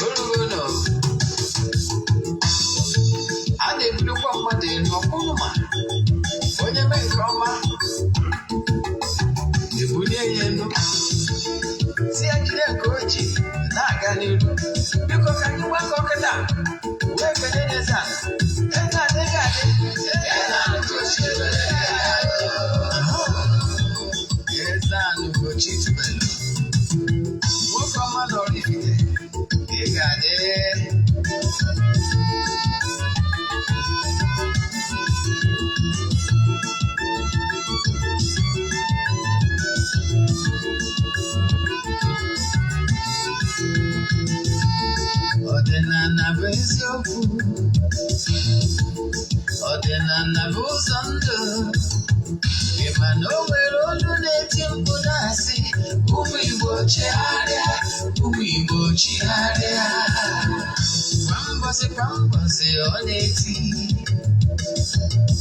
Orugo nọ a na-ebulukwa mmadụ elu ọkwụrụ ma onye mee nke ọma ebulie ya elu, si ya jide nke o ji na-aga n'iru. Biko, ka anyị gbakọ kịta wee kelee eze a. Eze a dị ga-adị. Eze a Ugochi tubelu, nwoke ọma nọrọ Ifite, ị ga-adị. Ọdịnala bụ eziokwu, ọdịnala bụ ụzọ ndụ. Ị ma na o nwere olu na-eti mkpu na-asị, "Ụmụ Igbo, chigharịa, ụmụ Igbo, chigharịa." Kwa mbọsị kwa mbọsị ọ na-eti,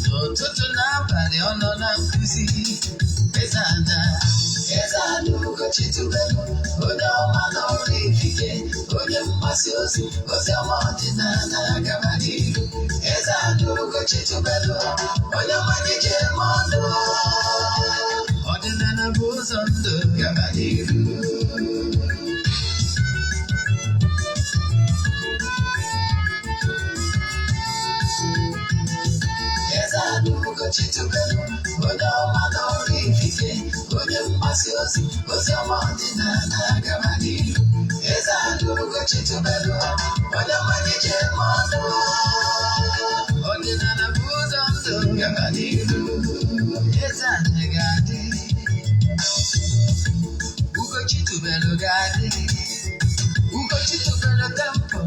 n'ụtụtụ n'abalị ọ nọ na nkụzi. Eze Ana, Eze Ana Ugochi tubelu, onye ọma n'ọrụ Ifite, onye mgbasa ozi ozi ọma ọdịnala gaba n'ihu. Eze Ana Ugochi tubelu, onye ọma ji eme ọnụ. Ọdịnala bụ ụzọ ndụ, gaba n'ihu. Eze Ana Ugochi tubelu, onye ọma n'ọrụ Ifite, onye mgbasa ozi ozi ọma ọdịnala gaba n'ihu. Eze Ana Ugochi tubelu, onye ọma ji eme ọnụ. Ọdịnala bụ ụzọ ndụ, gaba n'ihu. Eze Ana ga-adị, Ugochi tubelu ga-adị, Ugochi tubelu temple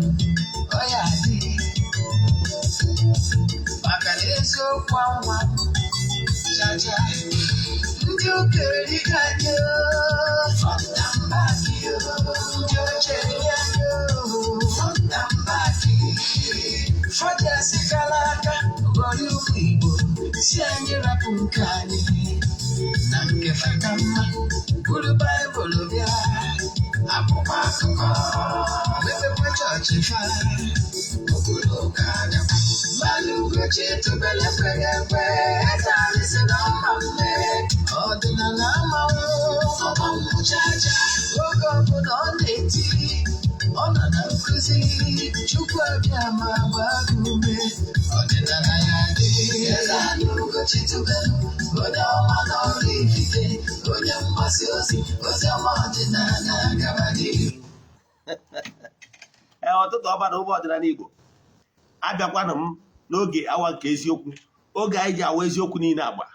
ọ ya adị, maka na eziokwu anwa chacha. Ndị ụka erigo anyị front and back, ndị oche eri anyị front and back. Ụfọdụ asịkala aka ghọrọ ụmụ Igbo, si anyị rapụ nke anyị na nke feka mma, buru Baịbụl bịa, akwụkwọ akụkọ, mepekwa chọọchị fa okpuru ụka adakwa. Mmadụ Ugochi tubelu ekweghị ekwe. Eze anyị si na ọma mme, ọdịnala amanwụ ọmanwụ chacha. Oge ọbụla ọ na-eti, ọ nọ na nkụzi. Chukwu abịa ma gbaa gị ume, ọdịnala ya dị. Eze anyị Ugochi tubelu, onye ọma n'ọrụ Ifite, onye mgbasa ozi ozi ọma ọdịnala gaba n'ihu. Ee, ọtụtụ ọba na ụgbọ ọdịnala Igbo, abịakwanụ m n'oge awa nke eziokwu, oge anyị ji awa eziokwu niile agba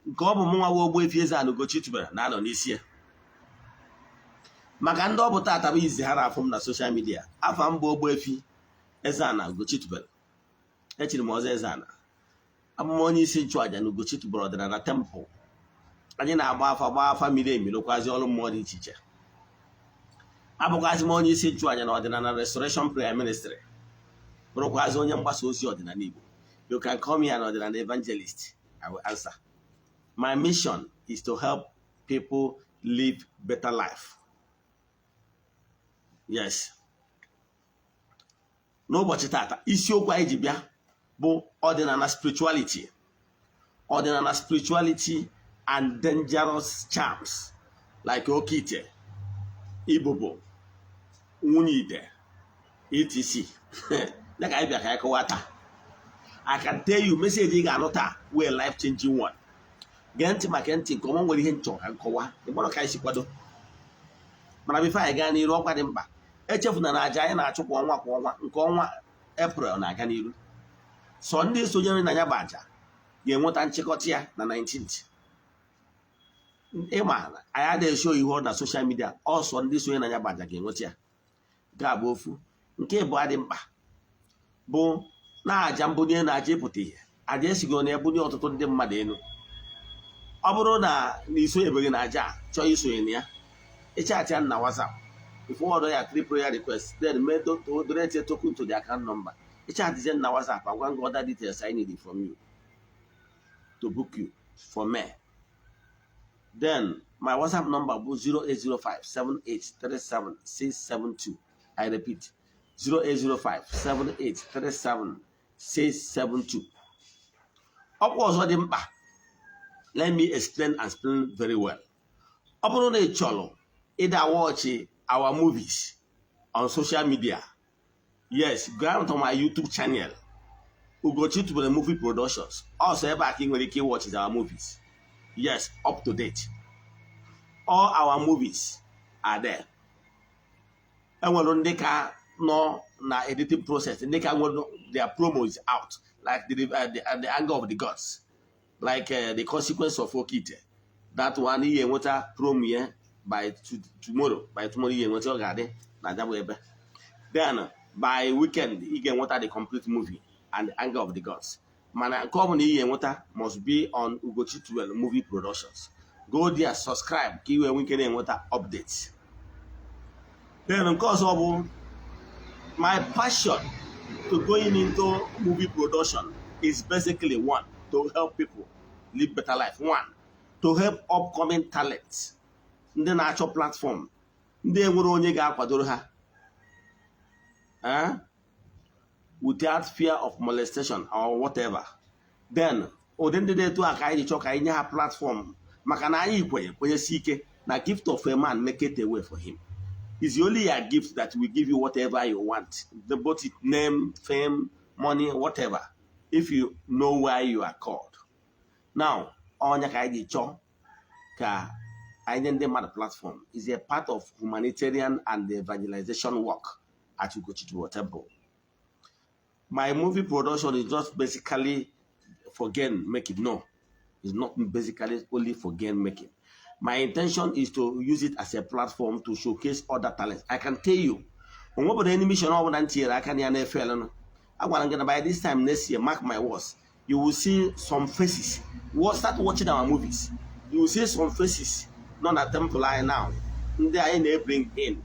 nke ọ bụ mụ nwa Ogbuefi Eze-Ana Ugochi tubelu na-anọ n'isi ya. Maka ndị ọ bụ taata bụ izi ha na-afụ m na social media, afa m bụ Ogbuefi Eze-Ana Ugochi tubelu. Echiri m ọzọ Eze-Ana. Abụ m onye isi nchụàja na Ugochi tubelu ọdịnala temple. Anyị na-agba afa, gbaa afa miri emi, rụkwazi ọrụ mmụọ dị iche iche. Abụkwazị m onye isi nchụàja na Ọdịnala Restoration Prayer Ministry, bụrụkwazị onye mgbasa ozi ọdịnala Igbo. You can call me an ọdịnala evangelist, I will answer. My mission is to help people live better life. Yes. N'ụbọchị tata, isiokwu anyị ji bịa bụ ọdịnala spirituality, ọdịnala spirituality and dangerous charms like oke ite, ibobo, nwunye ite, etc. Ya ka anyị bịa ka anyị kọwaa taa. I can tell you, message ị ga-anụ taa wee life changing one. Gee ntị maka ntị nke ọma. Nwere ihe nchọ ka nkọwa ịgbọrọ ka anyị si kwado. Mana before anyị gaa n'iru, ọkwa dị mkpa: echefuna na aja anyị na-achụ kwa ọnwa kwa ọnwa, nke ọnwa April na-aga n'iru. Sọ ndị sonyere na ya bụ aja ga-enweta nchịkọta ya na 19th. Ịma anyị adịghị esho ihu na social media. Ọsọ ndị sonye na ya bụ aja ga-enweta ya. Ga-abụ ofu nke ịbụọ dị mkpa bụ na aja mbunye na aja ịpụta ihe. Aja esigo na ebunye ọtụtụ ndị mmadụ elu. Ọ bụrụ na isonyebeghị na aja a, chọọ isonye na ya, ịchat ya na WhatsApp, forward ya three prayer requests, then mee donate a token to the account number. Ịchatzie na WhatsApp, agwa gị other details I need from you to book you for May. Then My WhatsApp number bụ 08057837672. I repeat, 08057837672. Ọkwa ọzọ dị mkpa, let me explain and explain very well. Ọ bụrụ na ị chọrọ ịda watch our movies on social media, yes, go to my YouTube channel, Ugochi Tubelu Movie Productions. Also ebe a ka ị nwere ike watch our movies. Yes, up to date, all our movies are there. Enwere ndị ka nọ na editing process, ndị ka nwere their promo is out, like the Anger of the Gods, like The Consequence of Okite. That one, ihe enweta promo ya by tomorrow. By tomorrow ihe enweta, ọ ga-adị na ya bụ ebe. Then by weekend ị ga-enweta the complete movie and The Anger of the Gods. Mana nke ọ bụla ị ga-enweta must be on Ugochi Tubelu Movie Productions. Go there, subscribe ka ị wee nwee ike na-enweta updates. Then nke ọzọ bụ my passion to going into movie production is basically, one, to help people live better life, one, to help upcoming talents, ndị na-achọ platform, ndị enwere onye ga-akwadoro ha, eh, without fear of molestation or whatever. Then ụdị ndị dị etu a ka anyị ji chọọ ka anyị nye ha platform, maka na anyị kwenye kwenyesi ike na gift of a man make it a way for him. Is only your gift that will give you whatever you want, the both it name, fame, money, whatever, if you know why you are called. Now ọnya ka anyị ji chọọ ka anyị nye ndị mmadụ platform is a part of humanitarian and evangelization work at Ugochi Tubelu Temple. My movie production is just basically for gain making. No, it's not basically only for gain making. My intention is to use it as a platform to showcase other talents. I can tell you, onwebụrụ any mission ọbụla m tinyere aka na ya na-efe elenụ. Agwara m gị na by this time next year, mark my words, you will see some faces. Start watching our movies. You will see some faces nọ na temple anyị now, ndị anyị na-bring in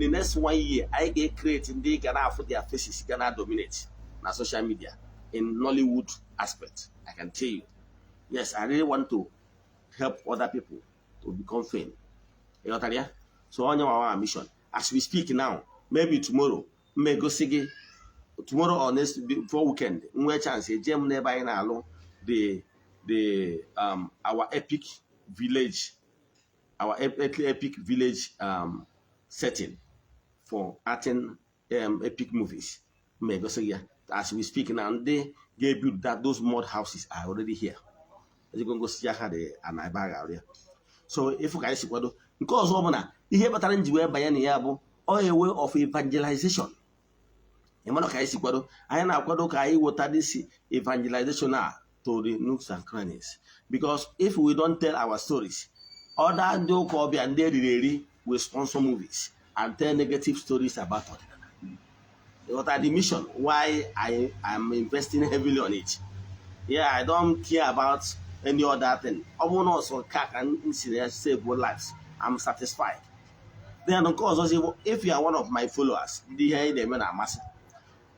the next one year. Anyị ga-create ndị ga na-afụ their faces ga na-dominate na social media in Nollywood aspect. I can tell you, yes, I really want to help other people to become fame. Ịghọtara ya? So onye nwa our mission as we speak now, maybe tomorrow m egosi gị, tomorrow or next before weekend, nwee chance eje m n'ebe anyị na-alụ the our epic village, our epic village setting for acting epic movies. M egosi gị ya. As we speak now, ndị ga-ebuild that those mud houses are already here. Ezigbo ngosi ya ha dị ana ebe a ga-arụ ya. So ịfụ ka anyị si kwado. Nke ọzọ bụ na ihe kpatara m ji wee banye na ya bụ ọ a way of evangelization. Ịmara ka anyị si kwado, anyị na-akwado ka anyị weta this evangelization a to the nooks and crannies, because if we don't tell our stories, other ndị ụka ọbịa, ndị eriri eri, will sponsor movies and tell negative stories about ọdịnala. What are the mission why I am investing heavily on it? Yeah, I don't care about any other thing. Ọ bụrụ na ọsọ nke a ka m si ya save lives, I'm satisfied. Then nke ọzọ bụ, if you are one of my followers, ndị ihe anyị na-eme na-amasị,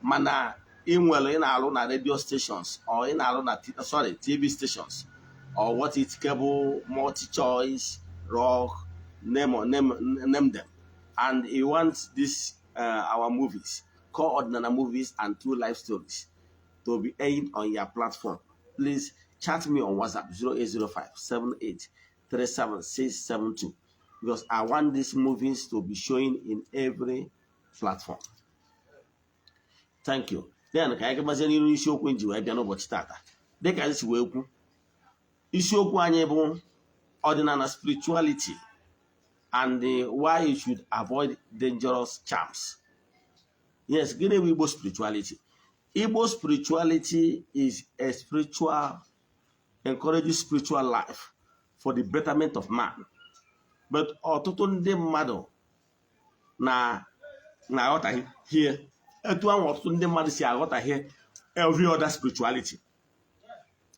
mana ị nwere ị na-alụ na radio stations or ị na-alụ na sorry, TV stations or what it cable, multi choice, rock, name them, and you want this our movies called Odinana Movies and True Life Stories to be aired on your platform, please chat me on WhatsApp 0805 78 37672, because I want these movies to be showing in every platform. Thank you. Then ka anyị gabazie n'iru isiokwu nji wee bịa n'ụbọchị tata. Dịka anyị si wee kwu, isiokwu anyị bụ ọdịnala spirituality and why you should avoid dangerous charms. Yes, gịnị bụ Igbo spirituality? Igbo spirituality is a spiritual encourages spiritual life for the betterment of man. But ọtụtụ ndị mmadụ na na-aghọtahie etu ahụ ọtụtụ ndị mmadụ si aghọtahie every other spirituality.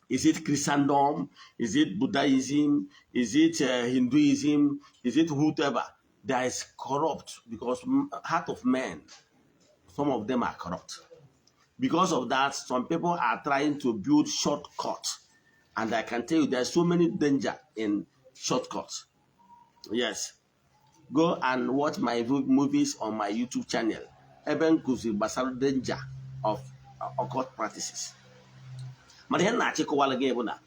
Is it Christendom? Is it Buddhism? Is it Hinduism? Is it whatever? There is corrupt because heart of men, some of them are corrupt. Because of that, some people are trying to build shortcuts. And I can tell you there's so many danger in shortcuts. Yes, go and watch my movies on my YouTube channel ebe m kụziri gbasara danger of occult practices. Mana ihe m na-achịkọwara gị bụ na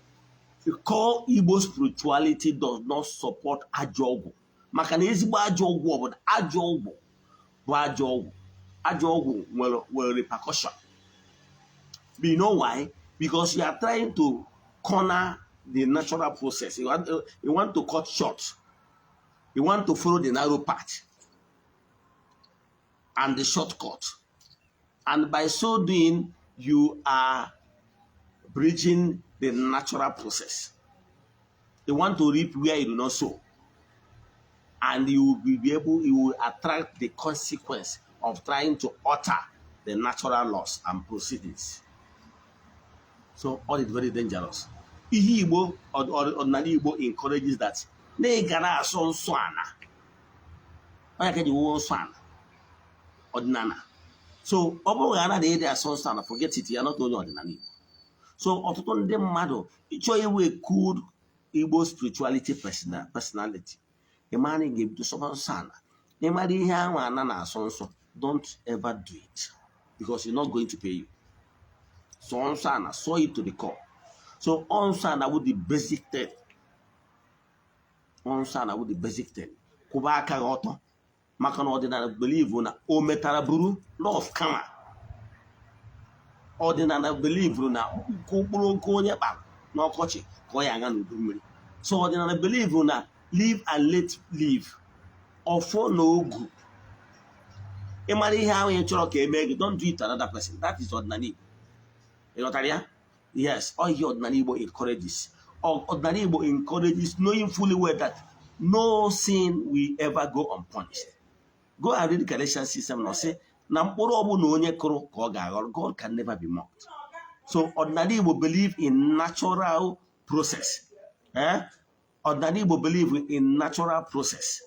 core Igbo spirituality does not support ajọ ọgwụ, maka na ezigbo ajọ ọgwụ ọbụla, ajọ ọgwụ bụ ajọ ọgwụ. Ajọ ọgwụ nwere repercussion. But you know why? Because you are trying to corner the natural process. You want to cut short. You want to follow the narrow path and the shortcut, and by so doing, you are bridging the natural process. You want to reap where you do not sow. And you will be able, you will attract the consequence of trying to alter the natural laws and proceedings. So all is very dangerous. Ihe Igbo, ọdịnala Igbo encourages that na ị ga na-asọ nsọ ana. Onye ka eji wuo nsọ ana ọdịnala. So ọ bụrụ na anaghị ịdị asọ nsọ ana, forget it, ya not onye ọdịnala Igbo. So ọtụtụ ndị mmadụ ịchọ iwe good Igbo spirituality personality, ị mara na ị ga-ebido sọba nsọ ana. Ị mara ihe ahụ ana na-asọ nsọ, don't ever do it because it's not going to pay you. Sọ nsọ ana, sọ it to the core. So nsọ ana bụ the basic thing. Nsọ ana bụ the basic thing. Kwụba aka gị ọtọ, maka na ọdịnala believe na o metara buru, law of karma. Ọdịnala believe na mkpụrụ nke onye kpara n'ọkọchị ka ọ ya aṅa n'udu mmiri. So ọdịnala believe na live and let live, ọfọ na ogu. Ịmara ihe ahụ ị chọrọ ka emee gị, don't do it to another person. That is ọdịnala Igbo. Ị ghọtara ya? Yes, all ihe ọdịnala Igbo encourages. Ọdịnala Igbo encourages knowing fully well that no sin will ever go unpunished. Go and read Galatians 6:7. Na sị na mkpụrụ ọbụla onye kụrụ ka ọ ga-aghọrọ. God can never be mocked. So ọdịnala Igbo believe in natural process, eh? Ọdịnala Igbo believe in natural process.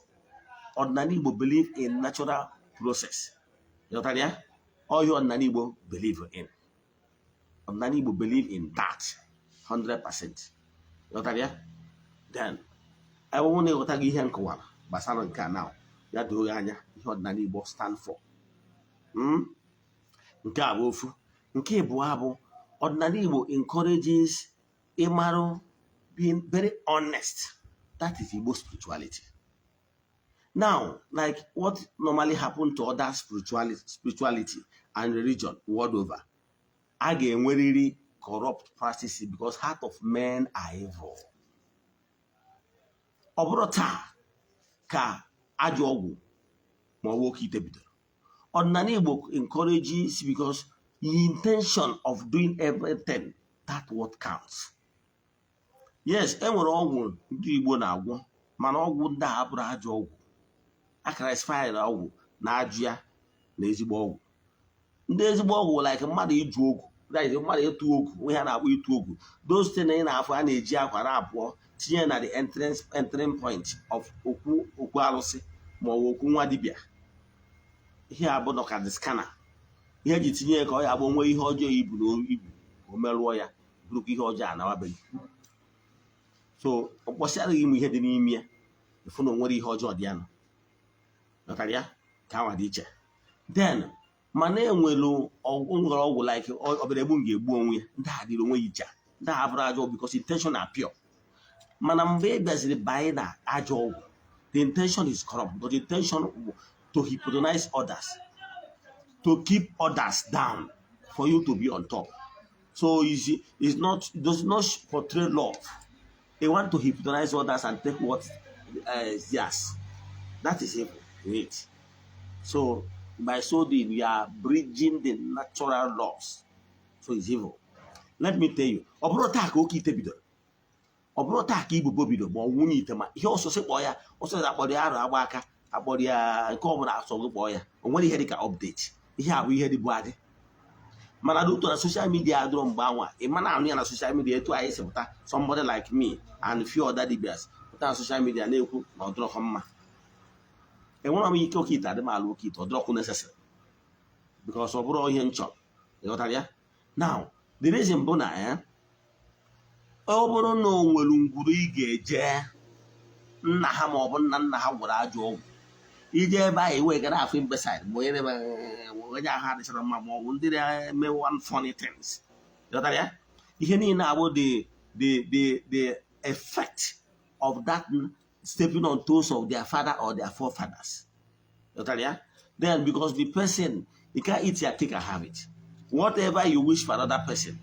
Ọdịnala Igbo believe in natural process. Ịghọtara ya? Ọ ihe ọdịnala Igbo believe in. Ọdịnala Igbo believe in that 100%. Ịghọtara ya? Then ebe na ịghọtaghị ihe nkọwara gbasara nke a now, ya doo gị anya ihe ọdịnala Igbo stand for. Nke a bụ ofu. Nke ịbụọ bụ ọdịnala Igbo encourages ịmarụ being very honest. That is Igbo spirituality. Now, like what normally happen to other spirituality and religion world over, a ga-enwerịrị corrupt practices because heart of men are evil. Ọ bụrụ taa ka ajọ ọgwụ ma ọ bụ oke ite bidoro, ọdịnala Igbo encourages because the intention of doing everything, that what counts. Yes, e nwere ọgwụ ndị Igbo na-agwọ, mana ọgwụ ndị a abụrụ ajọ ọgwụ. A classify ọgwụ na ajụ ya na ezigbo ọgwụ. Ndị ezigbo ọgwụ, like mmadụ ịjụ ogwu, that is mmadụ ịtụ ogwu, ihe a na-akpọ ịtụ ogwu, those things ị na-afụ a na-eji akwa na-abụọ tinye na the entrance, entering point of okwu, okwu arụsị ma ọ bụ okwu nwa dibịa. Ihe a bụ nọ ka the scanner. Ihe eji tinye ya ka ọ ya bụ nwee ihe ọjọọ ibu na ibu ka o merụọ ya, burukwa ihe ọjọọ anawabeghị. So mkpọsị adịghị ime ihe dị n'ime ya, ịfụ na o nwere ihe ọjọọ dị ya nọ. Ghọtara ya? Ka anwa dị iche. Then mana enwere ọgwụ, nwere ọgwụ like ọbịara egbu m ga-egbu onwe ya. Ndị a dịrị onwe ya iche. Ndị a abụrụ ajọ ọgwụ because intention are pure. Mana mgbe ị bịaziri banye na ajọ ọgwụ, the intention is corrupt, but the intention bụ to hypnotize others, to keep others down for you to be on top. So is not, it does not portray love. They want to hypnotize others and take what is theirs. That is evil in it. So by so doing, we are bridging the natural laws. So it's evil. Let me tell you, ọ bụrụ taa ka oke ite bidoro, ọ bụrụ taa ka ibubo bidoro, ma ọ nwunye ite, ma ihe ọsọsị kpọọ ya, ọsọsị akpọrọ ya arụ agba aka, akpọrọ ya nke ọbụla asọ gị kpọọ ya, o nwere ihe dị ka update. Ihe a bụ ihe dịbu adị, mana n'otu na social media adịrọ mgbe anwa. Ị ma na anụ ya na social media etu anyị si pụta, somebody like me and few other dibias pụta na social media na-ekwu na ọ dịrọkọ mma. Enwere m ike oke ite adị m alụ oke ite, ọ dịrọkwu necessary because ọ bụrụ ihe m chọrọ. Ịghọtara ya? Now, the reason bụ na ya ọ bụrụ na o nwere ngwuru ị ga-eje Nna ha ma ọ bụ nna nna ha gwọrọ ajọ ọgwụ. Ije ebe ahụ, iwe gara afọ imbecile ma onye na-eme onye ahụ adịchara mma, ma ọ bụ ndị na-eme one funny things. Ghọtara ya? Ihe niile abụ the effect of that stepping on toes of their father or their forefathers. Ghọtara ya? Then because the person, you can't eat your cake and have it. Whatever you wish for another person,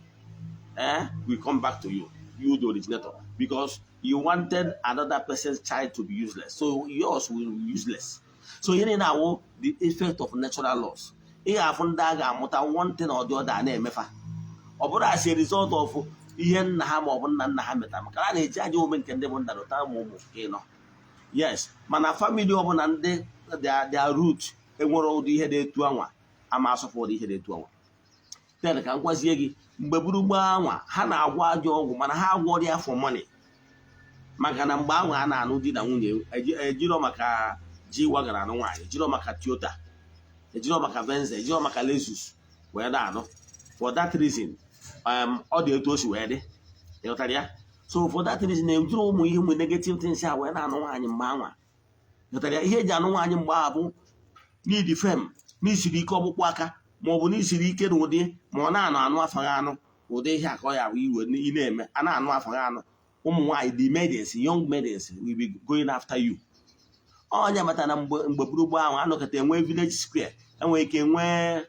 will come back to you, you the originator, because you wanted another person's child to be useless, so yours will be useless. So ihe niile awụ the effect of natural laws. Ị ga-afụ ndị a ga-amụta, one thing or the other a na-emefa, ọ bụrụ as a result of ihe nna ha ma ọ bụ nna nna ha metara, maka na a na-eji ajọ omume nke ndị bụ nna dọta ụmụ ụmụ ịnọ. Yes, mana family ọbụla ndị their root enwere ụdị ihe dị etu anwa, ama asọfụ ụdị ihe dị etu anwa. Then ka m gwazie gị, mgbe gburugburu anwa ha na-agwọ ajọ ọgwụ, mana ha agwọrọ ya for money, maka na mgbe ahụ a na-anụ di na nwunye, ejiro maka ji wagara anụ nwaanyị, ejiro maka Toyota, ejiro maka Venza, ejiro maka Lexus wee na-anụ. For that reason, ọ dị etu o si wee dị. Ịghọtara ya? So for that reason, ejiro ụmụ ihe, ụmụ negative things a wee na-anụ nwaanyị mgbe anwa. Ịghọtara ya? Ihe eji anụ nwaanyị mgbe ahụ bụ n'idi fem, n'isiri ike ọkpụkpụ aka, ma ọ bụ n'isiri ike n'ụdị ma ọ na-anụ anụ afaghị anụ, ụdị ihe a ka ọ ya bụ iwe ị na-eme a na-anụ afaghị anụ. Ụmụ nwaanyị, the maidens, young maidens will be going after you. Onye mata na mgbe gburugburu ahụ anọkọta, enwee village square, enwere ike nwee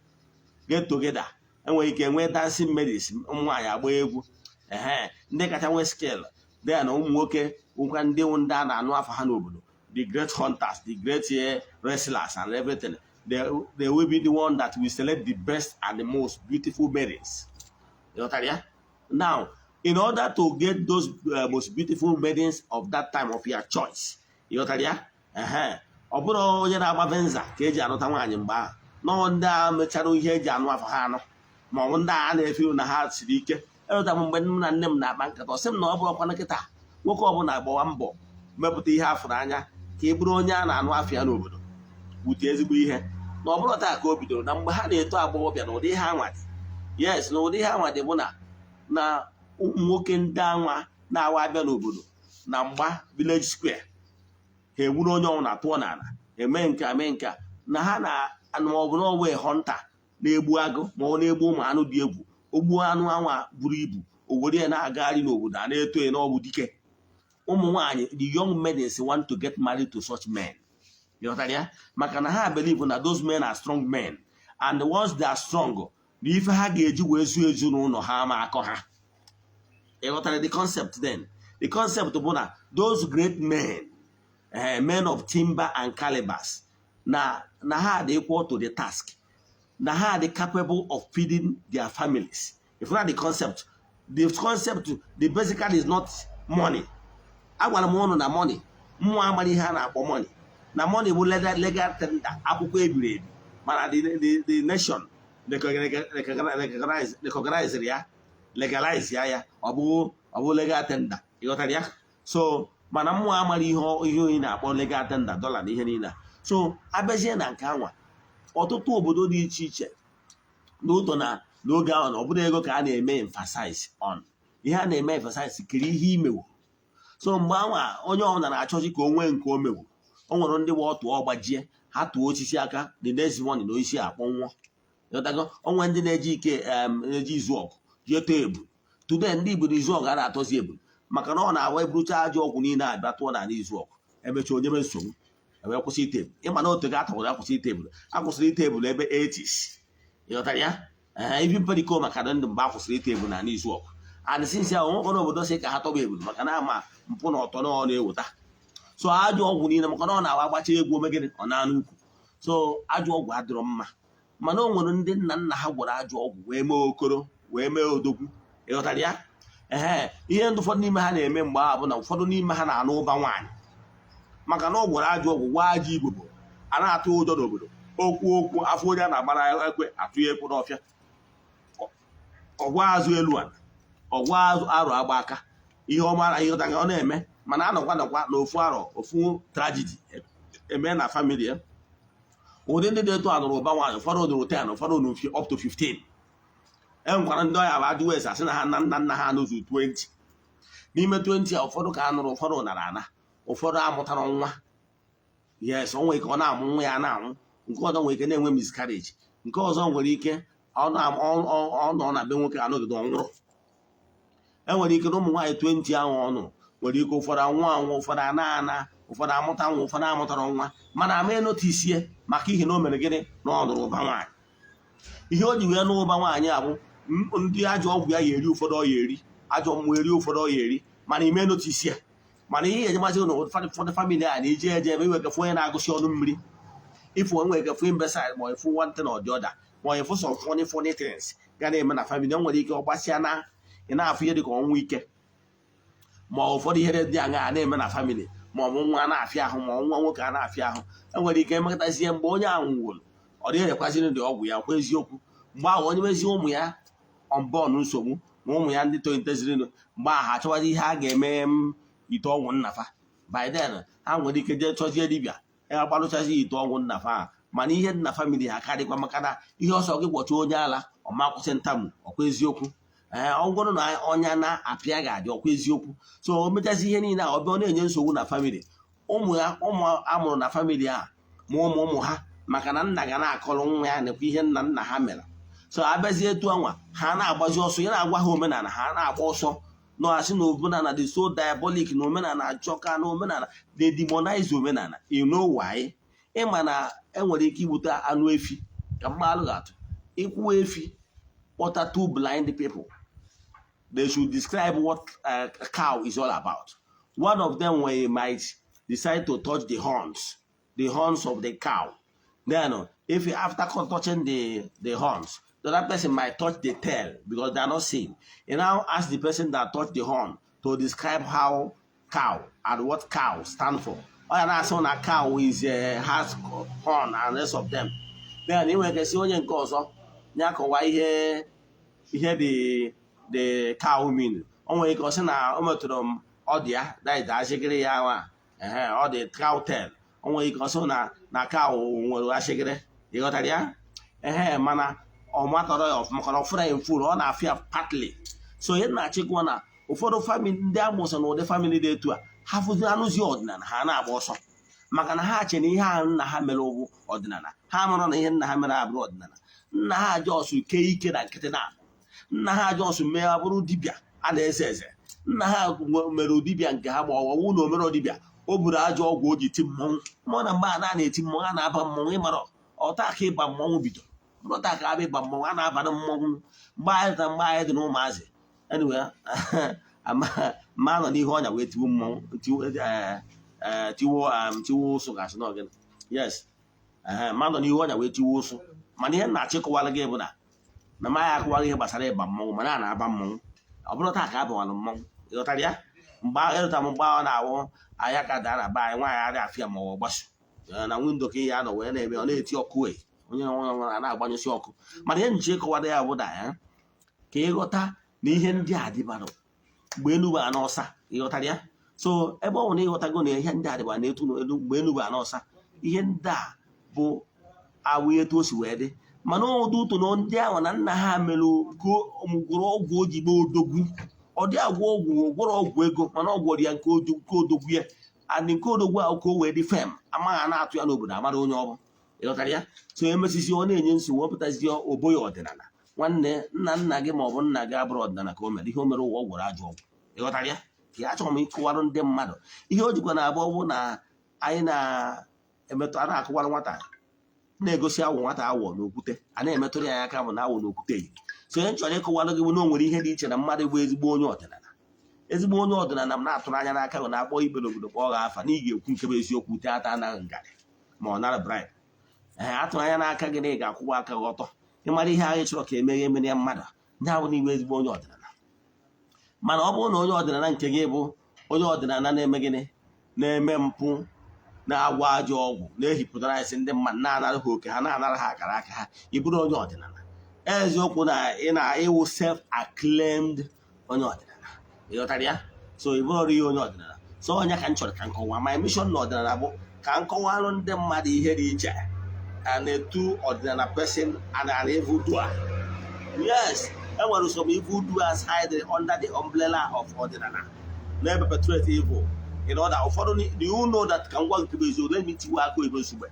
get together, enwere ike nwee dancing maidens, ụmụ nwaanyị agba egwu, ehe, ndị kacha nwee skill. Then ụmụ nwoke nwekwa ndị ndị a na-anụ afọ ha n'obodo, the great hunters, the great wrestlers and everything. They will be the one that will select the best and the most beautiful maidens. Ịghọtara ya? Now, in order to get those most beautiful maidens of that time of your choice, ịghọtara ya? Ehe, ọ bụrụ onye na-agba Venza ka eji anụta nwaanyị mgbe ahụ, nọọ ndị a mechara ihe eji anụ afọ ha anụ, ma ọ bụ ndị a na-efe na ha siri ike. Eweta m mgbe nne na nne m na-akpa nkata, ọ sị m na ọ bụrụkwa nkịta nwoke ọbụla agbawa mbọ mepụta ihe afụrụ anya ka ị bụrụ onye a na-anụ afịa n'obodo, wute ezigbo ihe. Na ọ bụrụ taa ka o bidoro, na mgbe ha na-eto agbọghọbịa, na ụdị ihe anwa dị. Yes, na ụdị ihe anwa dị bụ na ụmụ nwoke ndị anwa na-awa abịa n'obodo na mgba village square, ha egburu onye ọnwụ tụọ n'ala, eme nke a, mee nke a, na ha na maọbụ na ọwee hunter na-egbu agụ, ma ọ na-egbu ụmụ anụ dị egwu. O gbuo anụ anwa buru ibu, o were ya na-agagharị n'obodo, a na-eto ya n'ọbụ dike. Ụmụ nwaanyị, the young maidens want to get married to such men. Ịghọtara ya? Maka na ha believe na those men are strong men, and once they are strong, na ife ha ga-eji wee zuo ezinụlọ ha ama akọ ha. Ịghọtara the concept? Then the concept bụ na those great men, men of timber and calibers, na ha dị equal to the task, na ha dị capable of feeding their families. If not the concept, the concept, the basically is not money. Agwara m ụnụ na money, mmụọ amara ihe a na-akpọ money, na money bụ legal tender, akwụkwọ ebiri ebi, mana the nation recognize ya, legalize ya, ọ bụ legal tender. Ịghọtara ya? So mana mmụọ amara ihe onye na-akpọ legal tender, dollar na ihe niile a. So abịazie na nke anwa, ọtụtụ obodo dị iche iche n'ụtọ na n'oge ahụ, na ọ bụrụ ego ka a na-eme emphasize on, ihe a na-eme emphasize kiri ihe imewu. So mgbe anwa, onye ọbụla na-achọzi ka o nwee nke o mewu. O nwere ndị gba ọtụọ gbajie, ha tụọ osisi aka, the next morning na osisi akpọnwụọ. Ịghọtago? Onwe ndị na-eji ike na-eji izu ọgụ jee tọọ ebu. Today, ndị Igbo na izu ọgụ a na-atọzi ebu, maka na ọ na-awa eburucha ajọ ọgwụ niile abịa tụọ n'ala izu ọgụ, emechaa onye nsogbu, ewee kwụsị ite ebu. Ịma na otu ga atọwara akwụsị ite ebu, akwụsịrị ite ebu ebe 80s. Ịghọtara ya? Ee, ibi mperiko maka na ndụ mgbe a kwụsịrị ite ebu n'ala izu ọgụ, and since ahụ nwekọrọ obodo si ka ha tọba ebu, maka na ama mpụ na ọtọ na ọ na-eweta. So ajọ ọgwụ niile, maka na ọ na-awa agbacha egwu omegịnị, ọ na-anụ ukwu. So ajọ ọgwụ adịrọ mma, mana o nwere ndị nna nna ha gwọrọ ajọ ọgwụ wee mee okoro, wee mee odogwu. Ịghọtara ya? Ee, ihe ndị ụfọdụ n'ime ha na-eme mgbe ahụ bụ na ụfọdụ n'ime ha na-anụ ụba nwaanyị, maka na ọ gwọrọ ajọ ọgwụ, gwa ajọ igbo bụ a na-atụ ụjọ n'obodo. Okwu okwu afọ onye a na-agbara ekwe atụ ya ekwe n'ọfịa, ọgwa azụ elu ala, ọgwa azụ arụ agba aka, ihe ọma ihe ọ na-eme. Mana anọkwa nọkwa na ofu arọ, ofu tragedy eme na family ya. Ụdị ndị dị etu a nụrụ ụba nwaanyị, ụfọdụ nụrụ 10, ụfọdụ nụrụ up to 15. E nwekwara ndị ọya bụ ajụ wes asị na ha nna nna nna ha anụzụ 20. N'ime 20 a, ụfọdụ ka a nụrụ, ụfọdụ nara ana. Ụfọdụ amụtara nwa. Yes, o nwere ike ọ na-amụ nwa, ya na-anwụ. Nke ọzọ nwere ike na-enwe miscarriage. Nke ọzọ nwere ike ọ nọ na be nwoke, anọgide ọnwụrụ. Enwere ike na ụmụ nwaanyị 20 ahụ ọ nụrụ nwere ike ụfọdụ anwụ anwụ, ụfọdụ ana ana, ụfọdụ amụta nwa, ụfọdụ amụtara nwa, mana ama enotisie maka ihe na o mere gịnị? Na ọ nụrụ ụba nwaanyị. Ihe o ji wee nụ ụba nwaanyị abụ ndị ajọ ọgwụ ya ya eri, ụfọdụ ọ ya eri ajọ mmụọ eri, ụfọdụ ọ ya eri, mana ime notice. Mana ihe eji na ụfọdụ family a na-eje eje ebe iwe kefu onye na-agụsị ọnụ mmiri, ifu onwe kefu imbecile, ma ifu one thing or the other, ma ifu some funny funny things ga na-eme na family. O nwere ike ọ gbasịa na ị na-afụ ihe dị ka ọnwụ ike, ma ụfọdụ ihe dị aṅaa na-eme na family, ma ọ bụ nwa na-afịa ahụ, ma nwa nwoke a na-afịa ahụ. Enwere ike emekọtazie mgbe onye ahụ nwụrụ, ọ dịghị erekwaziri ndị ọgwụ ya kwa eziokwu. Mgbe ahụ onye mezie ụmụ ya ọmbọn nsogbu na ụmụ ya ndị tolitezirinụ, mgbe ahụ achọwazi ihe a ga-eme m ite ọgwụ nnafa. By then ha nwere ike jee chọzie dibịa ya gbalụchazi ite ọgwụ nnafa ahụ, mana ihe dị na family ha karịkwa, maka na ihe ọsọ gị gwọcha onye ala ọma kwụsị ntamu. Ọkwa eziokwu? Ee, ọ bụrụ na ọnya na-apịa ga-adị, ọkwa eziokwu? So o mechazi ihe niile a, ọ bịa ọ na-enye nsogbu na family ụmụ ya, ụmụ amụrụ na family a, ma ụmụ ụmụ ha, maka na nna ga na-akọrọ nwa ya nekwa ihe nna nna ha mere. So abịazie etu anwa, ha na-agbazi ọsọ. Ya na-agwa ha omenala, ha na-agba ọsọ na asị na omenala dị so diabolic, na omenala achọka, na omenala they demonize omenala. You know why? Ịma na enwere ike igbute anụ efi ka mmalụ ga-atụ ịkwụ efi, kpọta two blind people. They should describe what a cow is all about. One of them, when he might decide to touch the horns of the cow, then if he, after touching the horns, the other person might touch the tail because they are not seeing. You now ask the person that touched the horn to describe how cow and what cow stand for. Ọ ya na-asị na cow is has horn and rest of them. Then ị nwere ike sị onye nke ọzọ ya kọwaa ihe the cow mean. O nwere ike ọ sị na o metụrụ m ọ dị ya, that is ashịgịrị ya nwa, ehe, ọ dị cow tail. O nwere ike ọ sị na cow nwere ashịgịrị. Ị ghọtara ya? Ehe, mana ọ matọrọ ya ọfụma, maka na ọ fụrụ ya mfuru, ọ na-afịa partly. So ihe na-achịkwa na ụfọdụ family ndị amụsọ na ụdị family dị etu a, ha fụzi anụzi ọdịnala, ha na-agba ọsọ, maka na ha che na ihe ahụ nna ha mere ụgwụ ọdịnala. Ha mara na ihe nna ha mere abụrụ ọdịnala. Nna ha just kee ike na nkịtị, na nna ha just mee abụrụ dibịa a na-eze eze. Nna ha mere dibịa nke ha, ma ọwụ na omere dibịa, o buru ajọ ọgwụ o ji ti mmọnwụ mmụọ. Na mgbe a na-eti mmọnwụ, a na-aba mmọnwụ. Ịmara ọta aka ịba mmọnwụ bido ọta aka abịa ịba mmọnwụ, a na-aba na mmọnwụ mgbe anyị ta mgbe anyị dị na ụmụazị. Anyway, ma nọ n'ihu ọnya wee tiwo mmọnwụ, tiwo ụsụ, gasị na ọgịnị. Yes, ma nọ n'ihu ọnya wee tiwo ụsụ. Mana ihe m na-achịkọwara gị bụ na ma ya akụwara ihe gbasara ịba mmọnwụ, mana a na-aba mmọnwụ. Ọ bụrụ taa ka a bawara mmọnwụ, ịghọtara ya? Mgbe ịrụta m, mgbe ọ na-awụ anya ka daa na be anyị, nwaanyị adịghị afịa ma ọ gbasu na window ka ihe a nọ wee na-eme, ọ na-eti ọkụ, e onye nwe a na-agbanyụsị ọkụ. Mana ihe nche ịkọwara ya bụ na ya ka ịghọta na ihe ndị a dịbara mgbe enu bụ anọ ọsa. Ịghọtara ya? So ebe ọ bụ na ịghọtago na ihe ndị a dịbara na etu elu mgbe enu bụ anọ ọsa, ihe ndị a bụ awụ etu o si wee dị. Mana ụdị ụtụ na ndị ahụ na nna ha mere gwụrụ ọgwụ o ji gbaa odogwu, ọ dị agwọ ọgwụ, gwọrọ ọgwụ ego, mana ọ gwọrọ ya nke odogwu ya and nke odogwu ahụ ka o wee dị fem, amaghị a na-atụ ya n'obodo, amara onye ọ bụ. Ịghọtara ya? So emesizi ọ na-enye nsogbu, ọpụtazi oboya ọdịnala. Nwanne, nna nna gị ma ọ bụ nna gị abụrụ ọdịnala ka o mere ihe o mere ụwa, ọ gwọrọ ajọ ọgwụ. Ịghọtara ya? Ka ya achọrọ m ịkụwarụ ndị mmadụ ihe o jikwa na abụ bụ na anyị na-emetụ a na-akụwara nwata, na-egosi awụ nwata awọ n'okwute, a na-emetụrụ ya aka bụ na awụ n'okwute yi. So onye chọrọ ịkụwara gị bụ na o nwere ihe dị iche na mmadụ bụ ezigbo onye ọdịnala. Ezigbo onye ọdịnala m na-atụrụ anya n'aka bụ na-akpọ ikpe n'obodo, kpọọ gị afa, na ị ga-ekwu nke bụ eziokwu, te ata anaghị ngarị ma ọ nara bribe. Ee, atụrụ anya n'aka gị na ị ga-akwụwa aka gị ọtọ, ịmara ihe anyị chọrọ ka emeghe emere ya mmadụ ndị ahụ n'ime ezigbo onye ọdịnala. Mana ọ bụrụ na onye ọdịnala nke gị bụ onye ọdịnala na-eme gịnị? Na-eme mpụ, na-agwa ajọ ọgwụ, na-ehipụtara isi ndị mmadụ, na-anara ha oke ha, na-anara ha akara aka ha, ị bụrụ onye ọdịnala eziokwu na ị na-ịwụ self acclaimed onye ọdịnala. Ịghọtara ya? So ị bụrụ ihe onye ọdịnala. So onye ka m chọrọ ka nkọwa my mission na ọdịnala bụ ka m kọwalụ ndị mmadụ ihe dị iche and a true ọdịnala person and an evil doer. Yes, enwere some evil doers hiding under the umbrella of ọdịnala na-perpetrate evil. In order ụfọdụ, do you know that, ka m gwa nke bụ eziokwu, let me tiwe aka oyibo nsogbe.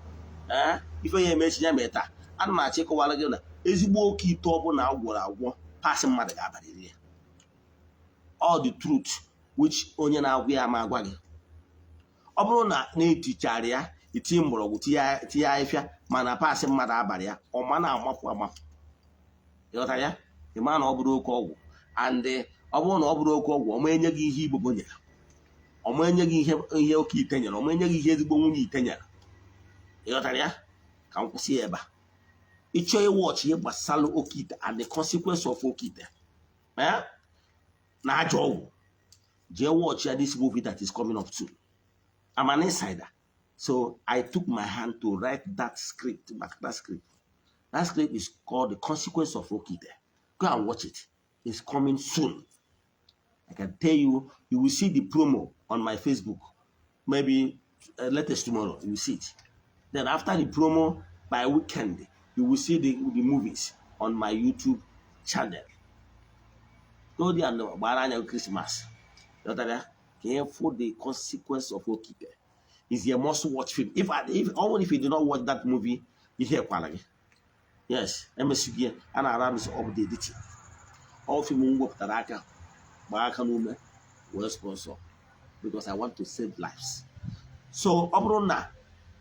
Ee, ife ya emechi ya mee taa, ana m achọ ịkọwara gị na ezigbo oke ite ọbụla agwọrọ agwọ, pasị mmadụ ga-abalịrị ya. All the truth which onye na-agwụ ya ama agwa gị. Ọ bụrụ na na-etichara ya, itinye mgbọrọgwụ, tinye ahịfịa, mana pasị mmadụ abalị ya, ọ ma na-amapụ amapụ. Ịghọtara ya? Ị ma na ọ bụrụ oke ọgwụ, and ọ bụrụ na ọ bụrụ oke ọgwụ, ọ ma enye gị ihe Igbo nyere, ọ ma enye gị ihe oke ite nyere, ọ ma enye gị ihe ezigbo nwunye ite nyere. Ịghọtara ya? Ka m kwụsị ya ebe a. Ịchọọ ịwọchị ihe gbasara oke ite and the consequence of oke ite na ajọ ọgwụ, jee watch ya, this movie that is coming up soon. I'm an insider, so I took my hand to write that script. That script is called The Consequence of Oke Ite. Go and watch it. It's coming soon. I can tell you, you will see the promo on my Facebook maybe latest tomorrow. You will see it. Then after the promo, by weekend, you will see the movies on my YouTube channel. Go there and gbara anya Christmas. Ghọtara ya? Ka ị fụ the consequence of oke ite. Is a must watch film. If only if you do not watch that movie, ihe kwara gị. Yes, emesighị ya, a na-ara m up the editing. All film m wepụtara aka gbaa aka n'ume wee sponsor because I want to save lives. So ọ bụrụ na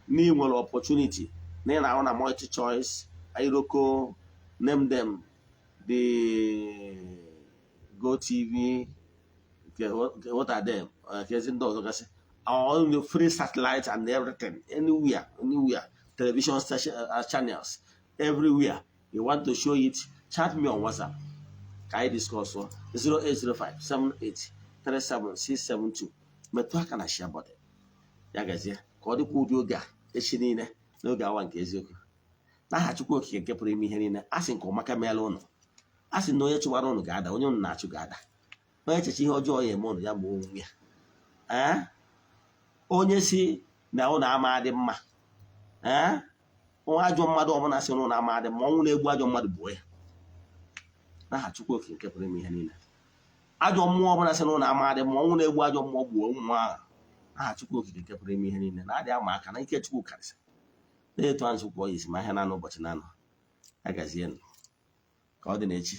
ị nwere opportunity na ị na-ahụ na multi choice, Iroko, name them, the Go TV, okay, what are them? Kezi ndị ọzọ gasị, all the free satellite and everything, anywhere, anywhere, television station, channels, everywhere you want to show it, chat me on WhatsApp ka anyị discuss 0805 78 37672. Metụ aka na share button. Ya gazie, ka ọ dịkwa ụdị oge a echi niile n'oge awa nke eziokwu. N'aha Chukwu Okike nke pụrụ ime ihe niile, a sị nke ọmaka meela ụnụ. A sị na onye chụwara ụnụ ga-ada, onye ụnụ na-achụ ga-ada, onye echeche ihe ọjọọ ya eme ụnụ, ya ma onwe ya. Ee, onye si na ụnụ ama adị mma, ee, nwa ajọ mmadụ ọbụla si na ụnụ ama adị mma, ọnwụ na-egbu ajọ mmadụ gbuo ya. N'aha Chukwu Okike nke pụrụ ime ihe niile, ajọ mmụọ ọbụla si na ụnụ ama adị mma, ọnwụ na-egbu ajọ mmụọ gbuo mmụọ ahụ. N'aha Chukwu Okike nke pụrụ ime ihe niile, na-adị ama aka na ike Chukwu karịsị na-etu anyị kwuo ya isi ma ahịa na ụbọchị na anọ agazienụ. Ka ọ dị n'echi.